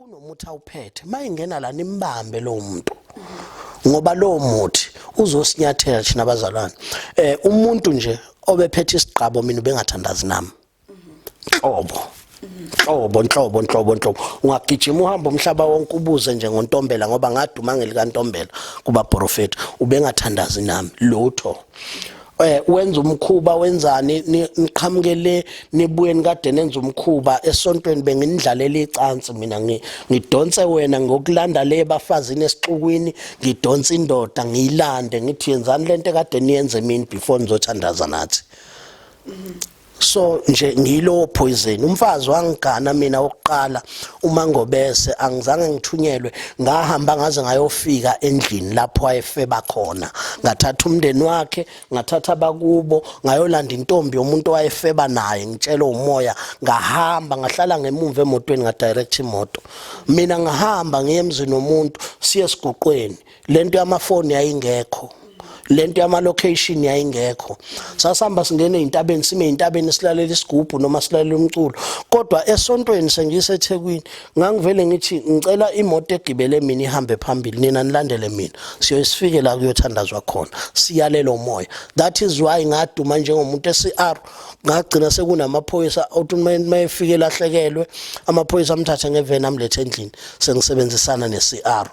Kunomuthi awuphethe, mayingena la nimbambe lowo muntu, ngoba lowo muthi uzosinyathela thina abazalwane. Umuntu nje obephethe isigqabo, mina ubengathandazi nami nhlobo, nhlobo, nhlobo, nhlobo, nhlobo. Ungagijima uhamba umhlaba wonke, ubuze nje ngoNtombela, ngoba ngaduma ngelikaNtombela kubaprofeti, ubengathandazi nami lutho. Wenza umkhuba, wenzani, niqhamukele, nibuye, nikade nenza umkhuba esontweni, benginidlalela icansi mina, ngidonse wena ngokulanda le bafazini esixukwini, ngidonse indoda, ngiyilande, ngithi yenzani lento ekade niyenze mina before nizothandaza nathi. So nje ngilo poison. Umfazi wangigana mina wokuqala, uma ngobese angizange ngithunyelwe, ngahamba ngaze ngayofika endlini lapho wayefeba khona, ngathatha umndeni wakhe, ngathatha abakubo, ngayolanda intombi yomuntu owayefeba naye, ngitshela umoya. Ngahamba ngahlala ngemumva emotweni, ngadirect imoto mina, ngahamba ngiye emzini womuntu, siye esiguqweni. Lento yamafoni yayingekho, lento yama location yayingekho. Sasihamba singene ezintabeni, sime ezintabeni, silalela isigubhu noma silalela umculo. Kodwa esontweni sengiseThekwini, ngangivele ngithi ngicela imoto egibele mina ihambe phambili, nina nilandele mina, siyoyisifike la kuyothandazwa khona, siyalela umoya. That is why ngaduma njengomuntu eCR. Ngagcina sekunamaphoyisa othi uma efike lahlekelwe, amaphoyisa amthathe ngeveni, amlethe endlini, sengisebenzisana ne-CR,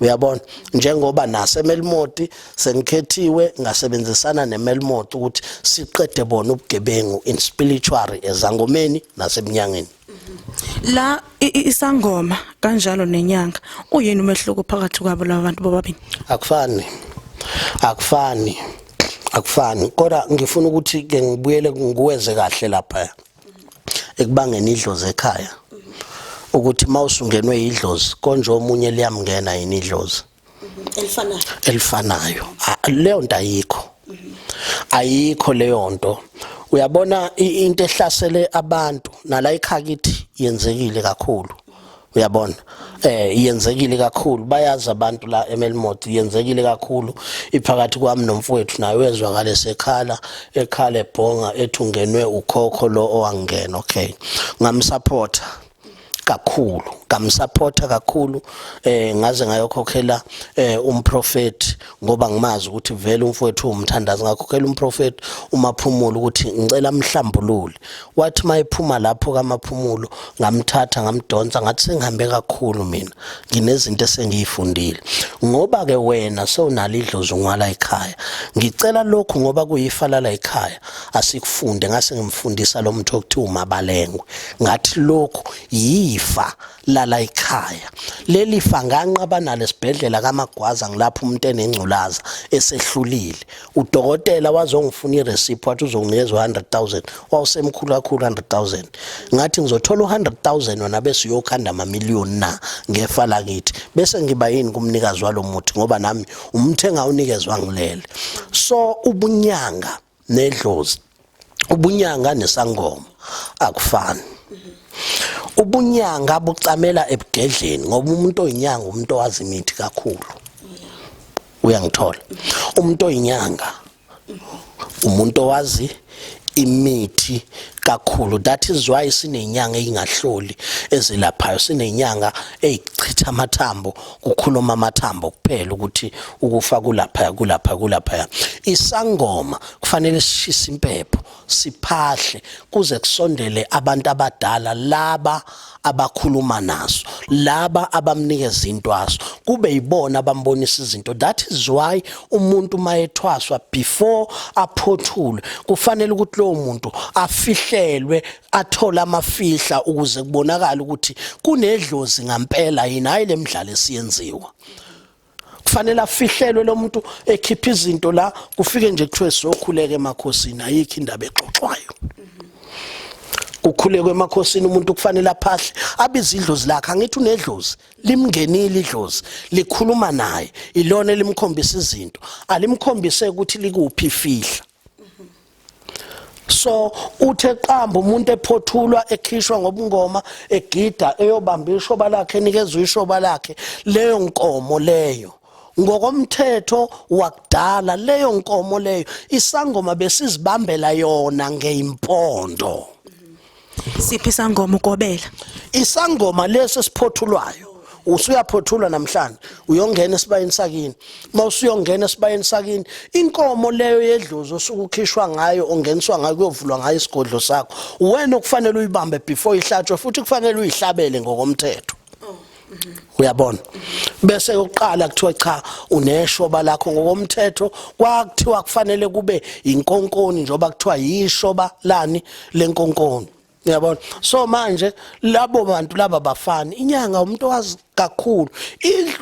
uyabona. Njengoba naseMelmoth sengikhethiwe, ngasebenzisana neMelmoth ukuthi siqede bona ubugebengu in spiritual, ezangomeni naseminyangeni. La isangoma kanjalo nenyanga, uyini umehluko phakathi kwabo laba bantu bobabili? Akufani, akufani, akufani. Kodwa ngifuna ukuthi ke ngibuyele ngikuweze kahle lapha ekubangeni idlozi ekhaya, ukuthi mawusungenwe idlozi konje, omunye liyamngena yini idlozi elifanayo? Elifanayo. Leyo nto ayikho, ayikho leyo nto. Uyabona, into ehlasele abantu nala ikhakithi yenzekile kakhulu, uyabona, yenzekile kakhulu, bayazi abantu la eMelmoth, yenzekile kakhulu iphakathi kwami nomfowethu. Naye wezwakala esekhala, ekhala, ebhonga, ethi ungenwe ukhokho lo owangena. Okay, ngamsupporta kakhulu, ngamsupporta kakhulu, ngaze ngayokhokhela umprofeti, ngoba ngimazi ukuthi vele umfowethu umthandazi. Ngakhokhela umprofeti uMaphumulo ukuthi ngicela amhlambulule. Wathi mayephuma lapho kaMaphumulo, ngamthatha, ngamdonsa, ngathi sengihambe kakhulu mina, nginezinto esengiyifundile, ngoba ke wena sewunalo idlozi ungwala ekhaya, ngicela lokhu ngoba kuyifa lala ekhaya, asikufunde. Ngase ngimfundisa lo muntu okuthiwa uMabalengwe, ngathi lokhu yifa lala ekhaya, leli fa nganqaba nalo esibhedlela kaMagwaza, ngilapho umuntu enengculaza esehlulile. Udokotela wazongifuna ireceipt, wathi uzonginikeza u-100,000, wawusemkhulu kakhulu 100,000. Ngathi ngizothola u-100,000 wena bese uyokhanda amamiliyoni na ngefa lakithi, bese ngiba yini kumnikazi walo muthi, ngoba nami umuthi engawunikezwa ngilele. So ubunyanga nedlozi, ubunyanga nesangoma akufani. Ubunyanga bucamela ebugedleni, ngoba umuntu oyinyanga umuntu owazi imithi kakhulu, uyangithola? Umuntu oyinyanga umuntu owazi imithi kakhulu. That is why sinenyanga eyingahloli ezelaphayo, sinenyanga eyichitha amathambo, kukhuluma amathambo kuphela ukuthi ukufa kulapha, kulapha, kulapha. Isangoma kufanele sishise impepho, siphahle kuze kusondele abantu abadala laba abakhuluma naso, laba abamnikeza intwaso, kube yibona abambonisa izinto. That is why umuntu mayethwaswa, before aphothulwe, kufanele ukuthi lowo muntu afihlelwe, athole amafihla, ukuze kubonakale ukuthi kunedlozi ngampela yini, hayi lemidlalo esiyenziwa. Kufanele afihlelwe lo muntu, ekhipha izinto la, kufike nje kuthiwe sokhuleka emakhosini, ayikho indaba exoxwayo, kukhulekwe emakhosini. Umuntu kufanele aphahle, abize idlozi lakhe. Angithi unedlozi, limngenile idlozi, likhuluma naye, ilona elimkhombisa izinto, alimkhombise ukuthi likuphi ifihla. So uthe qamba umuntu ephothulwa, ekhishwa ngobungoma, egida, eyobamba ishoba lakhe, enikezwe ishoba lakhe, leyo nkomo leyo ngokomthetho wakudala, leyo nkomo leyo isangoma besizibambela yona ngeimpondo. Siphi isangoma ugobela? Isangoma lesi esiphothulwayo, usuyaphothulwa namhlanje, uyongena esibayeni sakini. Mawusuyongena esibayeni sakini, inkomo leyo yedlozi osuke ukhishwa ngayo, ongeniswa ngayo, kuyovulwa ngayo isigodlo sakho, wena okufanele uyibambe before ihlatshwe, futhi kufanele uyihlabele ngokomthetho, uyabona. Bese kuqala kuthiwa cha, uneshoba lakho ngokomthetho. Kwakuthiwa kufanele kube inkonkoni, njengoba kuthiwa yishoba lani lenkonkoni, uyabona. So manje labo bantu laba bafani. Inyanga umuntu owazi kakhulu,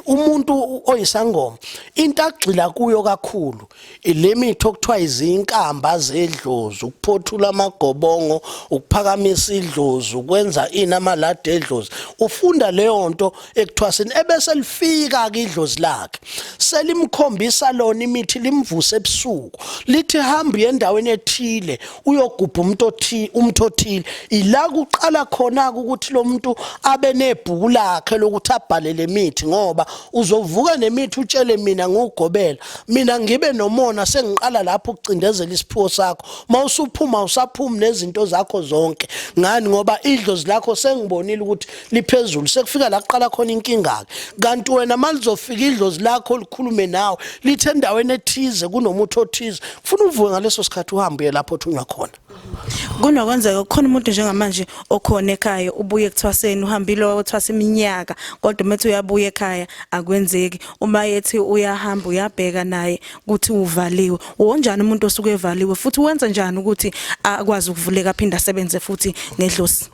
umuntu oyisangoma into agxila kuyo kakhulu ile mithi okuthiwa izinkamba zedlozi, ukuphothula amagobongo, ukuphakamisa idlozi, ukwenza ini, amaladi edlozi. Ufunda leyo nto ekuthwaseni, ebese lifika ke idlozi lakhe selimkhombisa lona imithi, limvuse ebusuku, lithi hamba uye endaweni ethile, uyogubha umuntu othi umuntu othile. Ila kuqala khona ukuthi lo muntu abe nebhuku lakhe lokuthi abhale lemithi, ngoba uzovuka nemithi utshele mina ngugobela, mina ngibe nomona, sengiqala lapho ukucindezela isiphiwo sakho. Mawusuphuma usaphumi nezinto zakho zonke. Ngani? Ngoba idlozi lakho sengibonile ukuthi liphezulu. Sekufika la kuqala khona inkinga ke. Kanti wena malizofika idlozi lakho likhulume nawe, lithe endaweni ethize kunomuthi othize, kufuna uvuke ngaleso sikhathi, uhambe uye lapho othunywa khona. Kunokwenzeka kukhona umuntu njengamanje okhona ekhaya, ubuye ekuthwaseni, uhambile wathwasa iminyaka, kodwa uma ethi uyabuya ekhaya akwenzeki. Uma ethi uyahamba uyabheka naye ukuthi uvaliwe. Wonjani umuntu osuke evaliwe, futhi wenza njani ukuthi akwazi ukuvuleka aphinde asebenze futhi ngedlozi?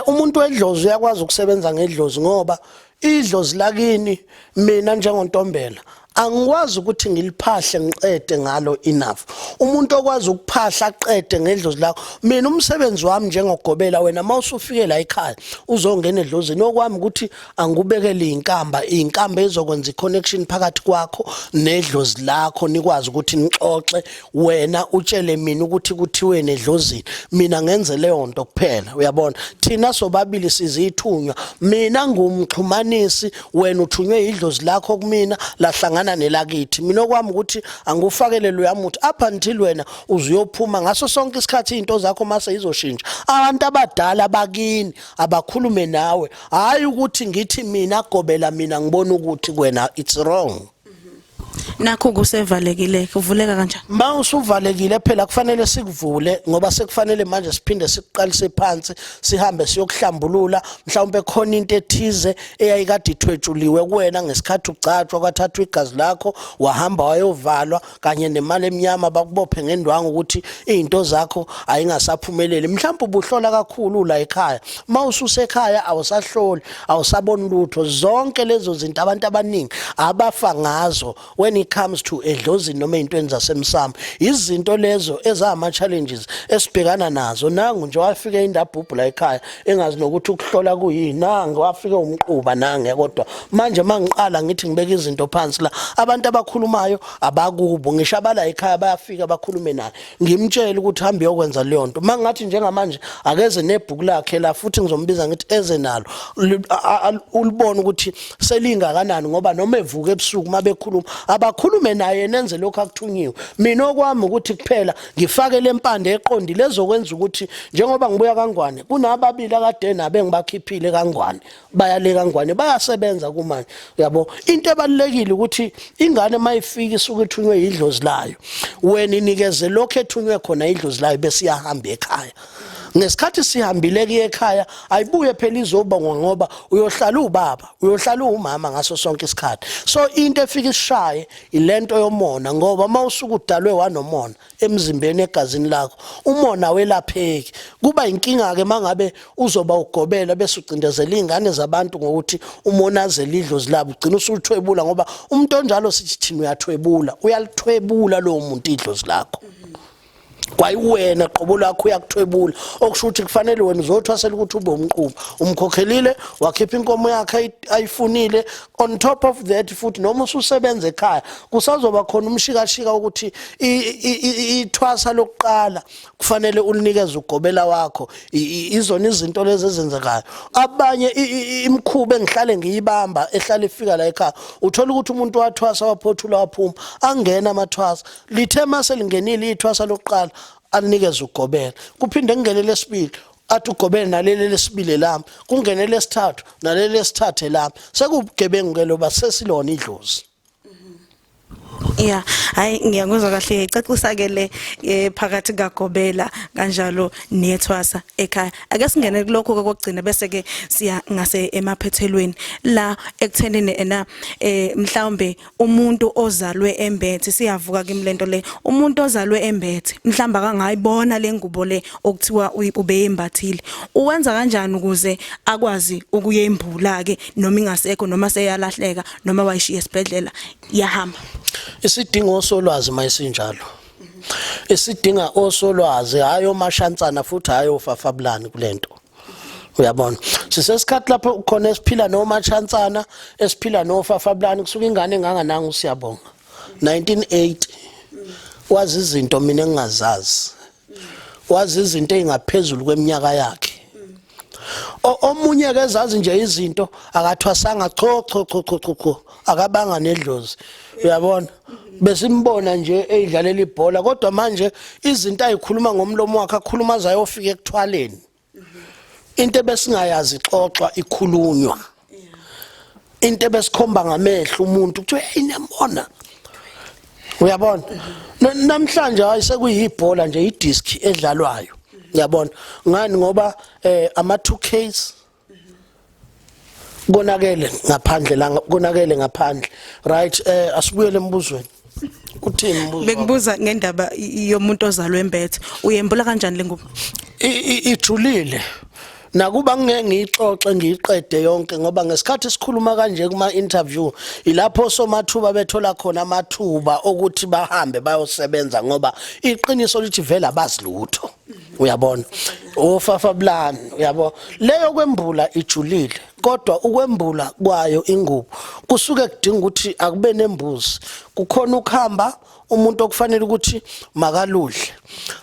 Umuntu wedlozi uyakwazi ukusebenza ngedlozi, ngoba idlozi lakini, mina njengoNtombela angikwazi ukuthi ngiliphahle ngiqede ngalo enough. Umuntu okwazi ukuphahla aqede ngedlozi lakho, mina umsebenzi wami njengogobela, wena mawusufike la ekhaya uzongena edlozini, okwami ukuthi angikubekele izinkamba, izinkamba ezokwenza iconnection phakathi kwakho nedlozi lakho, nikwazi ukuthi nixoxe, wena utshele mina ukuthi kuthiweni edlozini, mina ngenze leyo nto kuphela, uyabona. Thina sobabili sizithunywa, mina ngumxhumanisi, wena uthunywe idlozi lakho kumina, lahlangana nelakithi. Mina okwami ukuthi angikufakele loya muthi up until wena uzuyophuma. Ngaso sonke isikhathi izinto zakho mase izoshintsha, abantu abadala bakini abakhulume nawe, hayi ukuthi ngithi mina gobela, mina ngibona ukuthi kwena it's wrong. Nakho kusevalekile, kuvuleka kanjani? Ma usuvalekile phela kufanele sikuvule, ngoba sekufanele manje siphinde sikuqalise phansi, sihambe siyokuhlambulula. Mhlawumbe khona into ethize eyayikade ithwetshuliwe kuwena ngesikhathi ugcatshwa, kwathathwa igazi lakho, wahamba wayovalwa kanye nemali emnyama, bakubophe ngendwangu ukuthi izinto zakho ayingasaphumeleli. Mhlawumbe ubuhlola kakhulu la ekhaya, ma ususekhaya awusahloli, awusaboni lutho. Zonke lezo zinto abantu abaningi abafa ngazo when it comes to edlozini noma ey'ntweni zasemsamo, izinto lezo ezama-challenges esibhekana nazo. Nangu nje wafika indabhubhu la ekhaya engazi nokuthi ukuhlola kuyini, nangu wafike umquba nange. Kodwa manje mangiqala ngithi ngibeka izinto phansi la, abantu abakhulumayo abakubo, ngisho abala ekhaya bayafika bakhulume naye, ngimtshele ukuthi hambe uyokwenza leyo nto. Mangathi njengamanje akeze nebhuku lakhe la, futhi ngizombiza ngithi eze nalo, ulibone ukuthi selingakanani, ngoba noma evuka ebusuku mabekhuluma abakhulume naye, nenze lokho akuthunyiwe. Mina okwami ukuthi kuphela ngifake lempande eqondile ezokwenza ukuthi njengoba ngibuya kaNgwane, kunababili akade nabe engibakhiphile kaNgwane, bayale kaNgwane, bayasebenza kumanje, uyabo. Into ebalulekile ukuthi ingane mayifika isuke ithunywe idlozi layo, wena inikeze lokho ethunywe khona idlozi layo, bese iyahamba ekhaya. Ngesikhathi sihambile kuye ekhaya, ayibuye phela izobongwa, ngoba uyohlala ubaba, uyohlala umama ngaso sonke isikhathi. So into efika isishaye ilento yomona, ngoba mawusuka udalwe wanomona emzimbeni, egazini lakho, umona welapheki. Kuba inkinga ke mangabe uzoba ugobela bese ucindezela izingane zabantu ngokuthi umonazela idlozi labo, ugcina usuthwebula, ngoba umuntu onjalo sithi thina uyathwebula, uyalithwebula lowo muntu idlozi lakho. Kwayiwena qobo lwakho uyakuthwebula, okusho ukuthi kufanele wena uzothwasela ukuthi ube umquba. Umkhokhelile, wakhipha inkomo yakhe ayifunile. On top of that futhi, noma ususebenza ekhaya, kusazoba khona umshikashika ukuthi ithwasa lokuqala kufanele ulinikeze ugobela wakho. Izona izinto lezi ezenzekayo. Abanye imikhuba engihlale ngiyibamba ehlale ifika la ekhaya, uthola ukuthi umuntu wathwasa, waphothula, waphuma, angena amathwasa, lithe mase lingenile ithwasa lokuqala, alinikeze ugobela, kuphinde kungene lesibili. Athi ugobele naleli lesibili lami, kungene lesithathu naleli lesithathu lami. Sekubugebengu ke loba sesilona idlozi. Yeah, hayi ngiyakuzwa kahle icacisa ke le phakathi kaGobela kanjalo nethwasa ekhaya. Ake singene kulokho kokugcina bese ke siya ngase emaphethelweni la ekuthenini ena mhlawumbe umuntu ozalwe embethe siyavuka kimi lento le. Umuntu ozalwe embethe mhlawumbe akangayibona le ngubo le okuthiwa ubeyembathile. Uwenza kanjani ukuze akwazi ukuyembula ke noma ingasekho noma seyalahleka noma wayishiya esibhedlela yahamba? Isidingo osolwazi mayisinjalo. Isidinga osolwazi, hayi omashansana futhi hayi ofafabulani kulento. Uyabona, sisesikhathi lapho khona esiphila nomashansana, esiphila nofafabulani. Kusuka ingane engangananga uSiyabonga 1980 wazi izinto mina engingazazi, wazi izinto ezingaphezulu kweminyaka yakhe. Omunye ke ezazi nje izinto akathwasanga, cho cho cho cho cho cho, akabanga nedlozi. Uyabona, besimbona nje eyidlalela ibhola, kodwa manje izinto ayikhuluma ngomlomo wakhe akhuluma azayofika ekuthwaleni, into ebesingayazi ixoxwa ikhulunywa, into ebesikhomba ngamehlo umuntu kuthiwa hey, niyambona. Uyabona, namhlanje hayi, sekuyibhola nje, idisk edlalwayo. Uyabona ngani? Ngoba ama 2Ks konakele ngaphandle la, konakele ngaphandle. Right, asibuyele embuzweni. Uthini umbuzo wakho? Bekubuza ngendaba yomuntu ozalwe embethe, uyembula kanjani le ngubo? Ijulile, nakuba ngeke ngiyixoxe ngiyiqede yonke, ngoba ngesikhathi sikhuluma kanje kuma interview ilapho somathuba bethola khona amathuba okuthi bahambe bayosebenza, ngoba iqiniso lithi vele abazi lutho. Uyabona, ofafabulani, uyabo, leyo kwembula ijulile, kodwa ukwembula kwayo ingubo kusuke kudinga ukuthi akube nembuzi, kukhona ukuhamba umuntu okufanele ukuthi makaludle,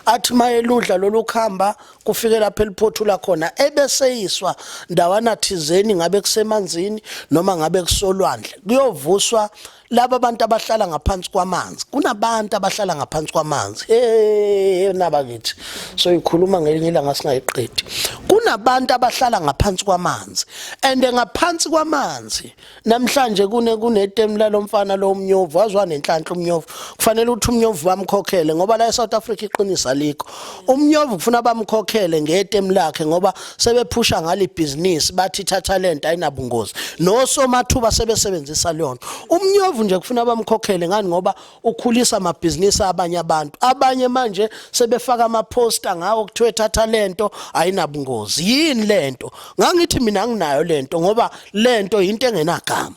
athi mayeludla lolu khamba kufike lapha eliphothula khona, ebeseyiswa ndawana thizeni, ngabe kusemanzini noma ngabe kusolwandle, kuyovuswa laba bantu abahlala ngaphansi kwamanzi. Kunabantu abahlala ngaphansi kwamanzi. Hey, nabakithi, so ikhuluma ngelinye ilanga singayiqedi. Kunabantu abahlala ngaphansi kwamanzi, and ngaphansi kwamanzi namhlanje kunetemu lalomfana lo umnyovu wazwa nenhlanhla. Umnyovu kufanele ukuthi umnyovu bamkhokhele, ngoba la eSouth Africa iqinisa likho. Umnyovu kufuna bamkhokhele ngetemu lakhe, ngoba sebephusha ngale business, bathi thatha lento ayinabungozi, nosomathuba sebesebenzisa leyo nto. Umnyovu nje kufuna bamkhokhele. Ngani? Ngoba ukhulisa amabhizinisi abanye abantu. Abanye manje sebefaka ama-poster ngawo, kuthiwe thatha lento ayinabungozi. Yini lento? Ngangithi mina anginayo lento, ngoba lento into engenagama.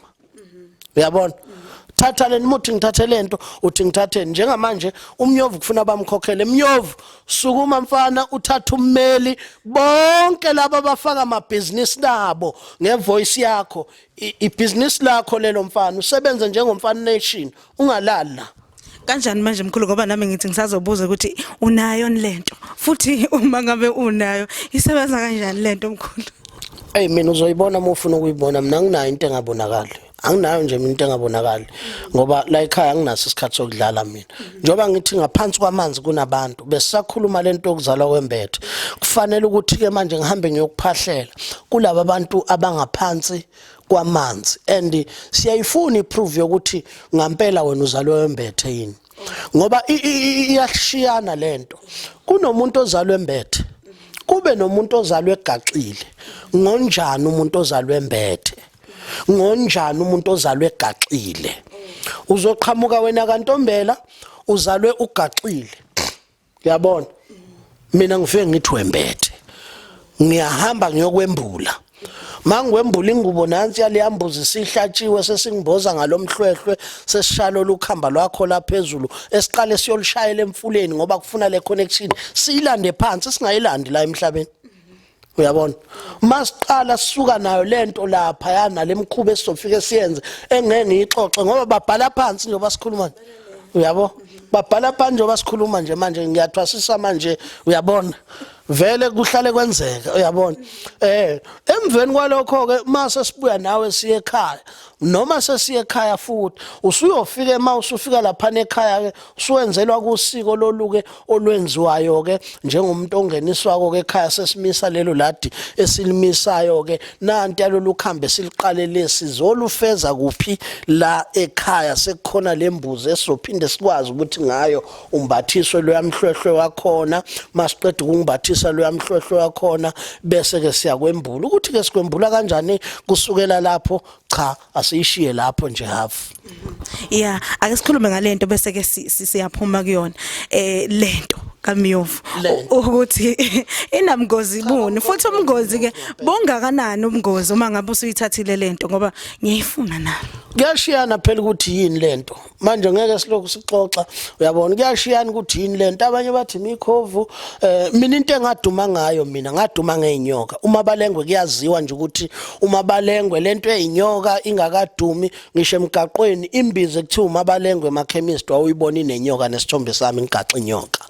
Uyabona, thatha le muthi, ngithathe lento, uthi ngithatheni. Njengamanje umnyovu kufuna bamkhokhele. Mnyovu, sukuma mfana, uthatha ummeli, bonke laba abafaka amabhizinisi nabo ngevoice yakho, ibhizinisi lakho lelo mfana, usebenze njengomfana nation, ungalali la. Kanjani manje mkhulu? Ngoba nami ngithi ngisazobuza ukuthi unayo lento, futhi uma ngabe unayo isebenza kanjani lento, mkhulu? Ey, mina uzoyibona uma ufuna ukuyibona. Mina anginayo into engabonakali, anginayo nje mina into engabonakali, ngoba la ekhaya anginaso isikhathi sokudlala mina. Njengoba ngithi ngaphansi kwamanzi kunabantu, besisakhuluma lento yokuzalwa kwembethe, kufanele ukuthi ke manje ngihambe ngiyokuphahlela kulaba bantu abangaphansi kwamanzi, and siyayifuna iproof yokuthi ngampela wena uzalwe wembethe yini, ngoba iyashiyana lento. Kunomuntu ozalwe embethe, kube nomuntu ozalwe egaxile. Ngonjani umuntu ozalwe embethe? Ngonjani umuntu ozalwe egaxile? Uzoqhamuka wena kaNtombela uzalwe ugaxile, uyabona, mina ngifike ngithi wembethe, ngiyahamba ngiyokwembula. Mangiwembula ingubo nansi yaleyambuzi sihlatshiwe, sesingimboza ngalomhlwehlwe, sesishalo lukhamba lwakho laphezulu esiqale siyolishayela emfuleni, ngoba kufuna le connection siyilande phansi, singayilandi la emhlabeni. Uyabona, masiqala sisuka nayo lento lapha yana lemkhuba esizofike siyenze engeke ngiyixoxe, ngoba babhala phansi njengoba sikhuluma nje. Uyabo, babhala phansi njengoba sikhuluma nje manje, ngiyathwasisa manje, uyabona. Vele kuhlale kwenzeka, uyabona. Emveni kwalokho ke mase sibuya nawe siye ekhaya, noma sesiye ekhaya futhi usuyofika, ema usufika lapha ekhaya ke usuwenzelwa kusiko loluke olwenziwayo ke njengomuntu ongeniswako ke ekhaya. Sesimisa lelo ladi esilimisayo ke, nanti yalolu khambe siliqale lesizolufeza kuphi la ekhaya. Sekukhona lembuzi esizophinde sikwazi ukuthi ngayo umbathiswe loyamhlwehlwe wakhona. Masiqeda ukumbathisa loyamhlwehlwe wakhona, bese ke siyakwembula. Ukuthi ke sikwembula kanjani kusukela lapho, cha, asiyishiye lapho nje half. Yeah, ake sikhulume ngalento bese ke siyaphuma kuyona lento kaMiyovu. Lento. Ukuthi inamngozi buni, futhi umngozi ke bungakanani ubungozi uma ngabe usuyithathile lento, ngoba ngiyayifuna nami. Kuyashiyana phela ukuthi yini lento. Manje ngeke silokhu sixoxa, uyabona. Kuyashiyana ukuthi yini lento. Abanye bathi imikhovu. Mina into engaduma ngayo, mina ngaduma ngeinyoka uma balengwe. Kuyaziwa nje ukuthi uma balengwe lento eyinyoka ingakadumi ngisho emgaqweni, imbizo ekuthiwa uma balengwe emakhemist wawuyibona inenyoka nesithombe sami ngigaxa inyoka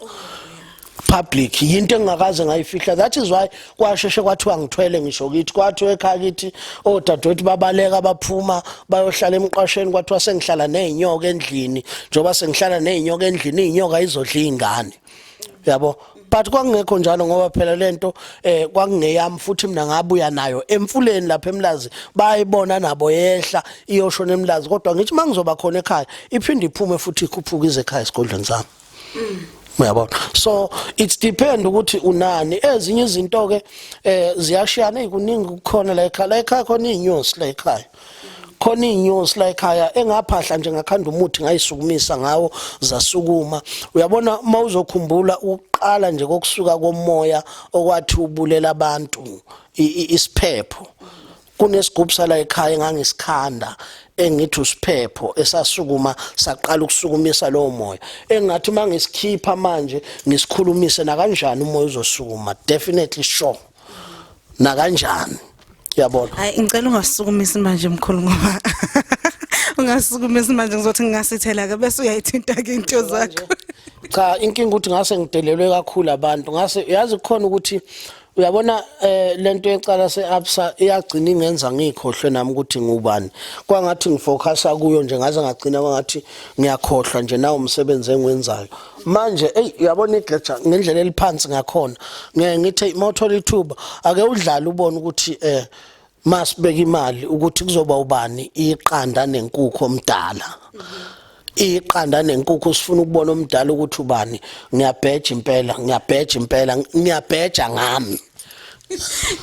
public. Yinto engingakaze ngayifihla. That is why kwasheshe kwathiwa ngithwele. Ngisho kithi kwathiwa, ekhaya kithi, odadewethu babaleka baphuma bayohlala emqasheni. Kwathiwa sengihlala ney'nyoka endlini. Njengoba sengihlala ney'nyoka endlini, iy'nyoka izodla iy'ngane, yabo. But kwakungekho njalo, ngoba phela lento kwakungeyami, futhi mina ngabuya nayo emfuleni lapha eMlazi. Bayibona nabo yehla iyoshona eMlazi, kodwa ngithi mangizoba khona ekhaya iphinde iphume futhi ikhuphuke ize ekhaya esigodlweni sami, uyabona. So it's depend ukuthi unani. Ezinye izinto ke ziyashiyana, kuningi kukhona la ekhaya. La ekhaya khona inyosi, la ekhaya khona inyosi, la ekhaya engaphahla nje ngakhanda umuthi ngayisukumisa ngawo, zasukuma, uyabona. Mawuzokhumbula ukuqala nje kokusuka komoya okwathi ubulela abantu, isiphepho, kunesigubhu sala ekhaya engangisikhanda engithi usiphepho, esasukuma saqala ukusukumisa lowo moya, engathi mangisikhipha manje ngisikhulumise nakanjani umoya uzosukuma, definitely sure, nakanjani, yabona. Hayi, ngicela ungasukumisi manje mkhulu, ngoba ungasukumisi manje ngizothi ngingasithela ke bese uyayithinta ke into zakho. Cha, inkinga ukuthi ngase ngidelelwe kakhulu abantu. Ngase yazi khona ukuthi, uyabona, lento yecala seAbsa iyagcina ingenza ngikhohlwe nami ukuthi ngubani. Kwangathi ngifocusa kuyo nje, ngaze ngagcina kwangathi ngiyakhohlwa nje nawo umsebenzi engiwenzayo manje. Ey, uyabona, igeja ngendlela eliphansi ngakhona. Ngeke ngithi mawuthola ithuba ake udlale ubone ukuthi masibeka imali ukuthi kuzoba ubani iqanda nenkukhu omdala. Iqanda nenkukhu, sifuna ukubona omdala ukuthi ubani. Ngiyabheja impela, ngiyabheja impela, ngiyabheja ngami.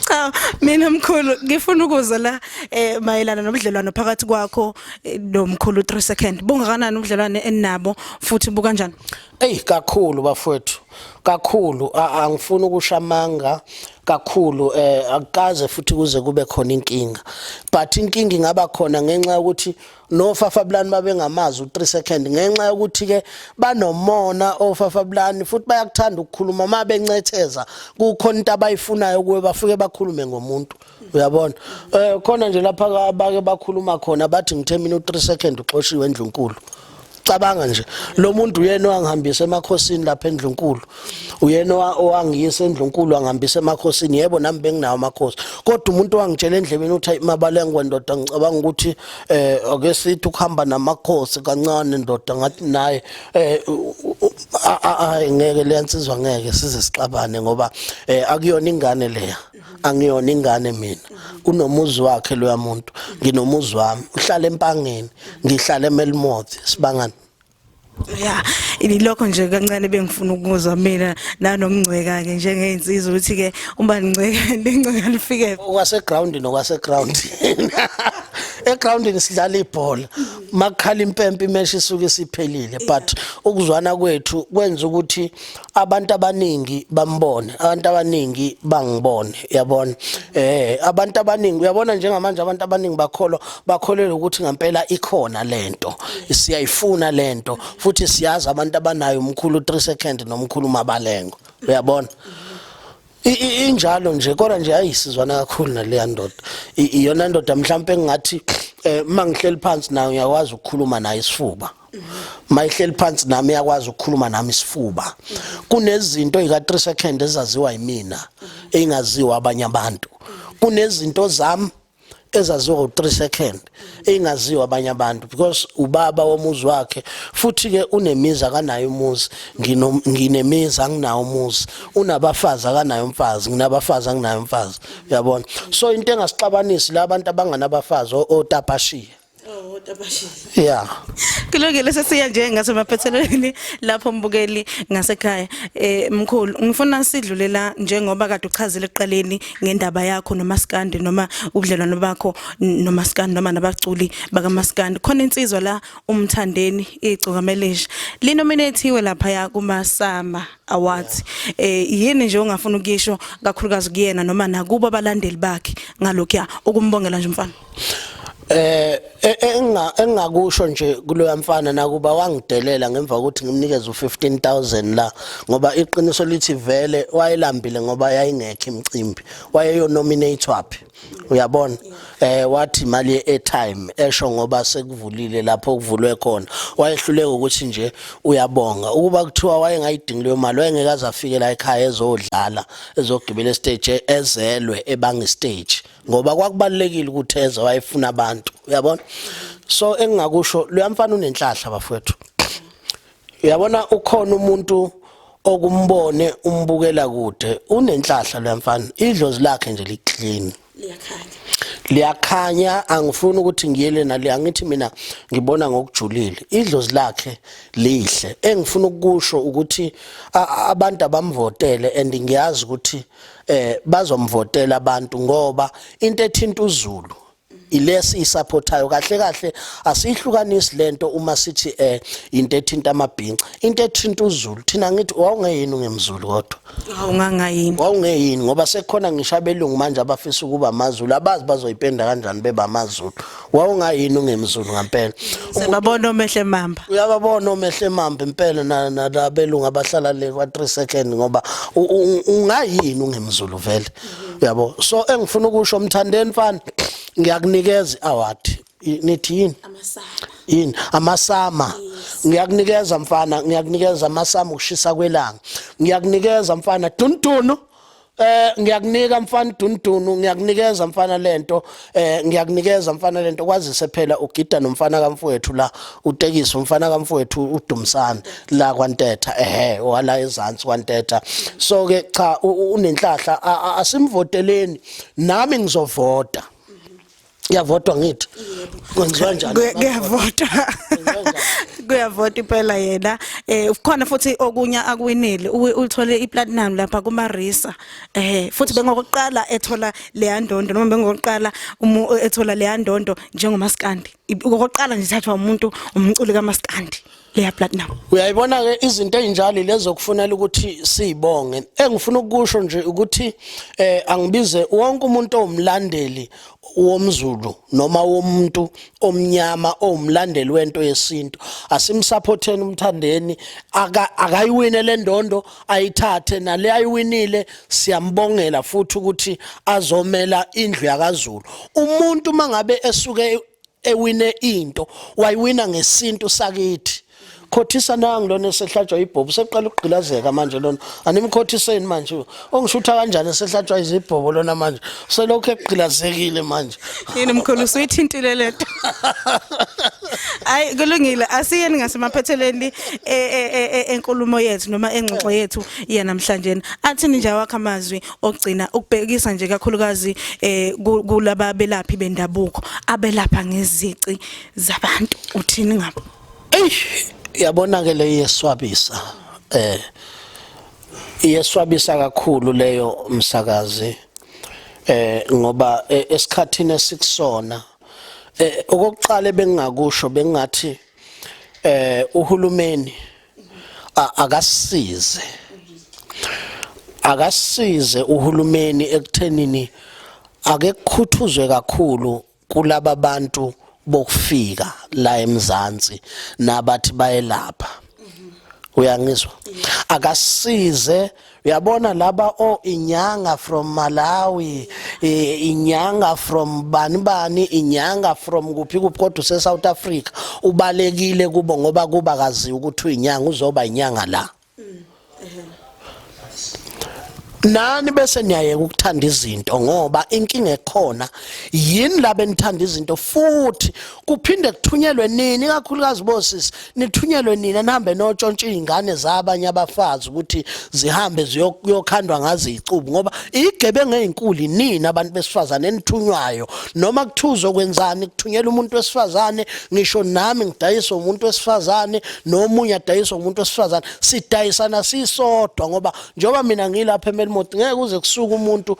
Cha, mina mkhulu ngifuna ukuzwa la mayelana nobudlelwano phakathi kwakho nomkhulu 3 second. Bungakanani ubudlelwane enabo futhi bukanjani? Ey, kakhulu bafowethu, kakhulu. Angifuni ukushamanga kakhulu. Akukaze futhi kuze kube khona inkinga, but inkinga ingaba khona ngenxa yokuthi noFafabulani babengamazi u3 second, ngenxa yokuthi ke banomona oFafabulani, futhi bayakuthanda ukukhuluma uma bencetheza. Kukhona into abayifunayo kuwe, bafike bakhulume ngomuntu, uyabona. Khona nje lapha abake bakhuluma khona bathi ngithe mina u3 second uxoshiwe endlunkulu. Cabanga nje, lo muntu uyena owangihambisa emakhosini lapha endlunkulu, uyena owangiyisa endlunkulu, wangihambisa emakhosini. Yebo, nami benginawo amakhosi, kodwa umuntu owangitshela endlebeni uthi, "Hayi Mabalengwe ndoda, ngicabanga ukuthi ake sithi ukuhamba namakhosi kancane ndoda." Ngathi naye hayi, ngeke leya nsizwa, ngeke size sixabane, ngoba akuyona ingane leya, angiyona ingane mina. Unomuzi wakhe loya muntu, nginomuzi wami. Uhlala eMpangeni, ngihlala eMelmoth, sibangani. Ya, ilokho nje kancane bengifuna ukuzwa mina nanomngcweka ke njengeinsizwa ukuthi ke uma ningcweka lingcweka lifike. Okwase-ground nokwase-ground, egroundini sidlala ibhola, makukhala impempe imeshi isuke isiphelile. But ukuzwana kwethu kwenza ukuthi abantu abaningi bambone, abantu abaningi bangibone, yabona. Abantu abaningi, uyabona, njengamanje abantu abaningi bakholwa, bakholelwa ukuthi ngempela ikhona lento, siyayifuna lento, futhi siyazi abantu abanayo umkhulu 3 second nomkhulu Mabalengo, uyabona. Injalo nje, kodwa nje ayisizwana kakhulu naleya ndoda. Iyona ndoda mhlawumbe engingathi Mangihleli phansi naye uyakwazi ukukhuluma naye isifuba. Mayihleli phansi nami uyakwazi ukukhuluma nami isifuba. Kunezinto ika 3 second ezaziwa yimina engaziwa abanye abantu. Kunezinto zami ezaziwa u3 second engaziwa abanye abantu because ubaba womuzi wakhe, futhi ke unemizi, akanayo umuzi. Nginemizi, anginawo umuzi. Unabafazi, akanayo umfazi. Nginabafazi, anginayo umfazi, uyabona? So into engasixabanisi la abantu abanganabafazi, otapashiya. Oh, tabashile. Yeah. Kulungile, sesiya nje ngasemaphethelweni lapho, mbukeli ngasekhaya. Mkhulu, ngifuna sidlulela njengoba kade uchazile ekuqaleni ngendaba yakho noMaskandi noma ubudlelwano bakho noMaskandi noma nabaculi bakaMaskandi. Khona insizwa la, uMthandeni Igcokama Elisha. Linominathiwe lapha ya kuma SAMA Awards. Yini nje ongafuna ukuyisho kakhulukazi kuyena noma nakubo abalandeli bakhe ngalokho ukumbongela nje umfana? Engakusho nje kuloya mfana, nakuba wangidelela ngemva kokuthi ngimnikeze u15000 la, ngoba iqiniso lithi vele wayelambile ngoba yayingekho imicimbi, wayeyo nominate waphi, uyabona? Wathi imali ye-airtime, esho ngoba sekuvulile lapho kuvulwe khona, wayehluleka ukuthi nje uyabonga. Ukuba kuthiwa wayengayidingi leyo mali, wayengeke aze afike la ekhaya ezodlala, ezogibela estage, ezelwe ebanga stage, ngoba kwakubalekile ukuthi eze, wayefuna abantu, uyabona? So engingakusho, loya mfana unenhlahla, bafowethu, uyabona? Ukhona umuntu okumbone umbukela kude, unenhlahla loya mfana. Idlozi lakhe nje li-clean. Liyakhanya. Liyakhanya. Angifuni ukuthi ngiyele nale, angithi mina ngibona ngokujulile, idlozi lakhe lihle. Engifuna ukukusho ukuthi abantu abamvotele, and ngiyazi ukuthi bazomvotela abantu, ngoba into ethinta uZulu ilesi isupportayo. Kahle kahle asihlukanisi lento uma sithi into ethinta amabhinca, into ethinta uZulu. Thina ngithi wawungeyini ungemzulu kodwa? Awungangayini. Wawungeyini, ngoba sekukhona ngisho abelungu manje abafisa ukuba amaZulu, abazi bazoyipenda kanjani beba amaZulu. Wawungayini ungemzulu ngampela? Sebabona omehle mamba. Uyababona omehle mamba impela nabelungu abahlala le kwa 3 second, ngoba ungayini ungemzulu vele, uyabo? So engifuna ukusho, Mthandeni mfana, ngiyakunikeza i-award. Nithi yini? Amasama. Yini, amasama. Ngiyakunikeza mfana, ngiyakunikeza amasama ukushisa kwelanga. Ngiyakunikeza mfana Duntunu. Ngiyakunika mfana Duntunu, ngiyakunikeza mfana lento, ngiyakunikeza mfana lento, kwazise phela ugida nomfana kamfowethu la, utekisi umfana kamfowethu uDumsane la kwaNtetha, ehe, wala ezansi kwaNtetha. So ke cha, unenhlahla, asimvoteleni, nami ngizovota. Iyavotwa ngithi? Kwenziwa njani? Kuyavotwa, kuyavota impela. Yena khona futhi okunye akuwinile, uthole iplatinum lapha kuma RiSA, futhi bengokuqala ethola leya ndondo, noma bengokuqala ethola leya ndondo njengomaskandi. Okokuqala nje ithathwa umuntu umculi kaMaskandi leya platinum. Uyayibona ke izinto ezinjalo lezo kufanele ukuthi sibonge. Engifuna ukusho nje ukuthi angibize wonke umuntu owumlandeli womZulu noma womuntu omnyama, owumlandeli wento yesintu, asimsupporteni uMthandeni, akayiwine le ndondo, ayithathe nale ayiwinile. Siyambongela futhi ukuthi azomela indlu yakaZulu. Umuntu mangabe esuke ewine into, wayiwina ngesintu sakithi. Khothisa nangu lona esehlatshwa ibhobo, seqala ukugqilazeka manje lona. Animkhothiseni manje, ongishutha kanjani esehlatshwa izibhobo lona manje, selokhu egqilazekile manje. Yini mkhulu, usuyithintile lento? Hayi, kulungile, asiyeni ngasemaphethelweni enkulumo yethu noma engxoxo yethu yanamhlanje. Athini nje awakho amazwi okugcina ukubhekisa nje kakhulukazi kulaba belaphi bendabuko abelapha ngezici zabantu, uthini ngabo? Eish, yabona ke le iyeswabisa, iyeswabisa kakhulu leyo, msakazi, ngoba esikhathini esikusona, okokuqala bengingakusho, bengingathi uhulumeni akasize, akasize uhulumeni ekuthenini ake kukhuthuzwe kakhulu kulaba bantu bokufika la eMzansi nabathi bayelapha, uyangizwa? Akasize. Uyabona laba o inyanga from Malawi, inyanga from bani bani, inyanga from kuphi kuphi, kodwa use South Africa, ubalekile kubo ngoba kuba kaziwa ukuthi uyinyanga, uzoba inyanga la. Nani bese niyayeka ukuthanda izinto, ngoba inkinga ekhona yini laba enithanda izinto, futhi kuphinde kuthunyelwe nini, ikakhulukazi bosisi, nithunyelwe nina nihambe notshontsha izingane zabanye abafazi ukuthi zihambe ziyokhandwa ngazo izicubu, ngoba igebengu ezinkulu nina abantu besifazane enithunywayo. Noma kuthiwa uzokwenzani, kuthunyelwa umuntu wesifazane. Ngisho nami ngidayisa umuntu wesifazane, nomunye adayisa umuntu wesifazane, sidayisana sisodwa, ngoba njengoba mina ngilapha eMelmoth, ngeke kuze kusuke umuntu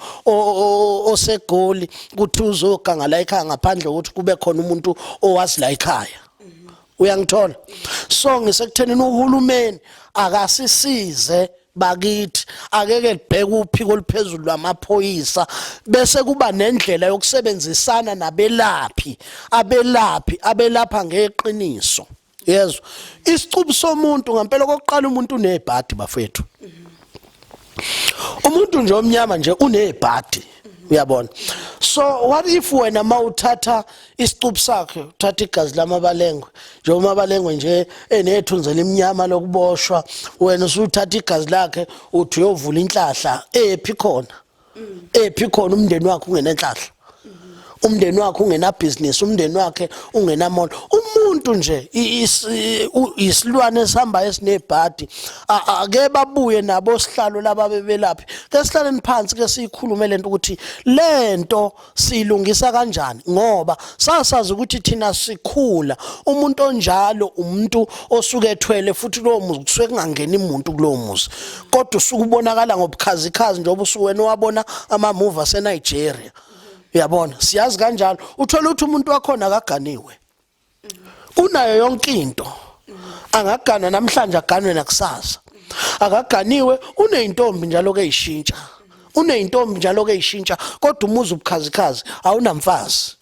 oseGoli kuthi uzoganga la ekhaya ngaphandle kokuthi kube khona umuntu owazi la ekhaya. Uyangithola? So ngisekuthenini uhulumeni akasisize bakithi, akeke libheke uphiko oluphezulu lwamaphoyisa, bese kuba nendlela yokusebenzisana nabelaphi, abelaphi abelapha ngeqiniso. Yezwa, isicubu somuntu ngempela, kokuqala umuntu unebhadi bafethu, umuntu nje omnyama nje unebhadi, uyabona? So what if wena mawuthatha isicubu sakhe, uthatha igazi lamabalengwe, njengoba amabalengwe nje enethunzi elimnyama lokuboshwa, wena usuthatha igazi lakhe uthi uyovula inhlahla ephi khona, ephi khona? Umndeni wakhe ungenenhlahla, umndeni wakhe ungenabhizinisi, umndeni wakhe ungenamolo. Umuntu nje isilwane esihambayo esinebhadi. Ake babuye nabo sihlalo laba bebelaphi, ke sihlaleni phansi, ke siyikhulume lento ukuthi lento siyilungisa kanjani, ngoba sasazi ukuthi thina sikhula umuntu onjalo umuntu osuke ethwele, futhi lowo muzi kusuke kungangeni umuntu kulowo muzi, kodwa usuke ubonakala ngobukhazikhazi njengoba usuke wena wabona ama-movie aseNigeria, uyabona? Siyazi kanjalo. Uthola ukuthi umuntu wakhona akaganiwe, unayo yonke into, angagana namhlanje, aganwe nakusasa. Akaganiwe, uneyintombi njalo ke ishintsha, uneyintombi njalo ke ishintsha, kodwa umuzi ubukhazikhazi, awunamfazi,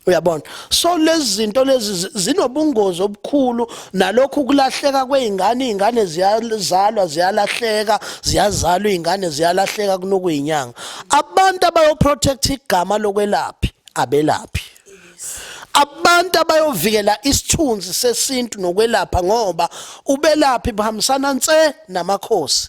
uyabona? So lezi zinto lezi zinobungozi obukhulu, nalokhu kulahleka kwezingane. Izingane ziyazalwa, ziyalahleka, ziyazalwa izingane, ziyalahleka, kunokuyinyanga. Abantu abayoprotect igama lokwelaphi, abelaphi, abantu abayovikela isithunzi sesintu nokwelapha, ngoba ubelaphi buhambisana nse namakhosi.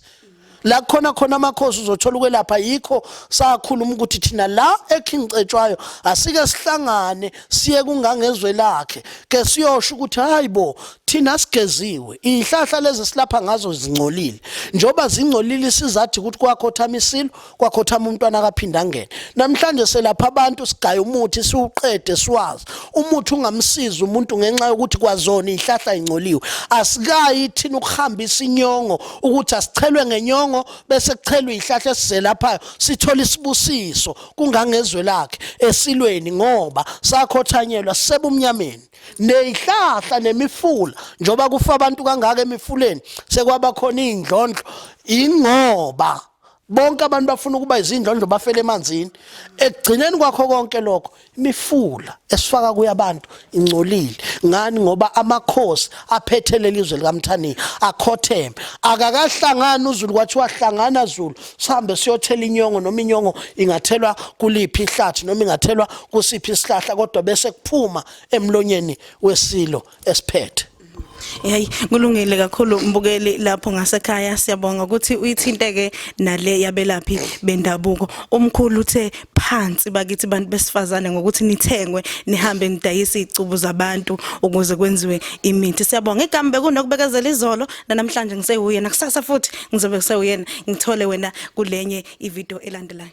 La khona khona amakhosi uzothola ukwelapha. Yikho sakhuluma ukuthi thina la eKing Cetshwayo asike sihlangane, siye kungangezwe lakhe, ke siyosho ukuthi hayi bo, thina sigeziwe, izihlahla lezi silapha ngazo zingcolile. Njoba zingcolile, sizathi ukuthi kwakhothama isilo, kwakhothama umntwana, akaphinda angene. Namhlanje selapha abantu, sigaya umuthi siwuqede, siwazi umuthi ungamsiza umuntu, ngenxa yokuthi kwazona izihlahla ingcoliwe. Asikayi thina ukuhambisa inyongo, ukuthi asichelwe ngenyongo, bese kuchelwe izihlahla esizelaphayo, sithola isibusiso kungangezwe lakhe esilweni, ngoba sakhothanyelwa sebumnyameni nezihlahla nemifula. Njoba kufa abantu kangaka emifuleni, sekwaba khona izindlondlo, ingoba bonke abantu bafuna ukuba izindlondlo, bafele emanzini. Ekugcineni kwakho konke lokho, imifula esifaka kuyo abantu ingcolile. Ngani? Ngoba amakhosi aphethe lelizwe likaMthaniya akhotheme, akakahlangani. UZulu kwathiwa hlangana Zulu, sihambe siyothela inyongo, noma inyongo ingathelwa kuliphi ihlathi, noma ingathelwa kusiphi isihlahla, kodwa bese kuphuma emlonyeni wesilo esiphethe. Hey, kulungile kakhulu mbukeli lapho ngasekhaya, siyabonga ukuthi uyithinteke nale yabelaphi bendabuko. Umkhulu uthe phansi bakithi bantu besifazane ngokuthi nithengwe, nihambe nidayisa izicubu zabantu ukuze kwenziwe imithi. Siyabonga. Igama bekunokubekezela izolo namhlanje, ngisewuye nakusasa futhi ngizobe kusewuyena. Ngithole wena kulenye ivideo elandelayo.